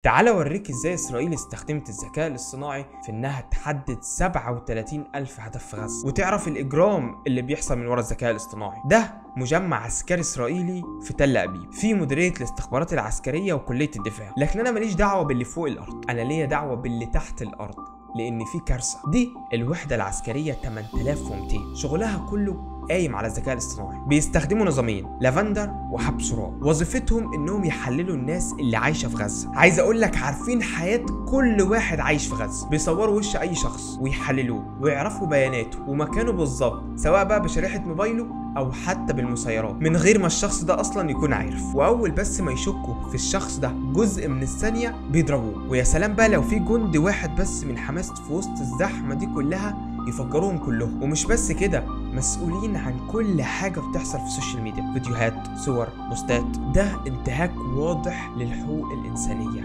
تعال اوريك ازاي اسرائيل استخدمت الذكاء الاصطناعي في انها تحدد 37 الف هدف في غزة، وتعرف الاجرام اللي بيحصل من ورا الذكاء الاصطناعي. ده مجمع عسكري اسرائيلي في تل ابيب في مديرية الاستخبارات العسكرية وكلية الدفاع. لكن انا ماليش دعوه باللي فوق الارض، انا ليا دعوه باللي تحت الارض، لان في كارثة. دي الوحدة العسكرية 8200، شغلها كله قايم على الذكاء الاصطناعي. بيستخدموا نظامين، لافندر وحبسراء. وظيفتهم انهم يحللوا الناس اللي عايشه في غزة. عايز اقول لك عارفين حياة كل واحد عايش في غزة، بيصوروا وش اي شخص ويحللوه ويعرفوا بياناته ومكانه بالظبط، سواء بقى بشريحه موبايله او حتى بالمسيرات، من غير ما الشخص ده اصلا يكون عارف. واول بس ما يشكوا في الشخص ده جزء من الثانية بيضربوه. ويا سلام بقى لو في جندي واحد بس من حماس في وسط الزحمة دي كلها، يفجروهم كلهم. ومش بس كده، مسؤولين عن كل حاجة بتحصل في ال social media، فيديوهات، صور، بوستات. ده انتهاك واضح للحقوق الانسانية.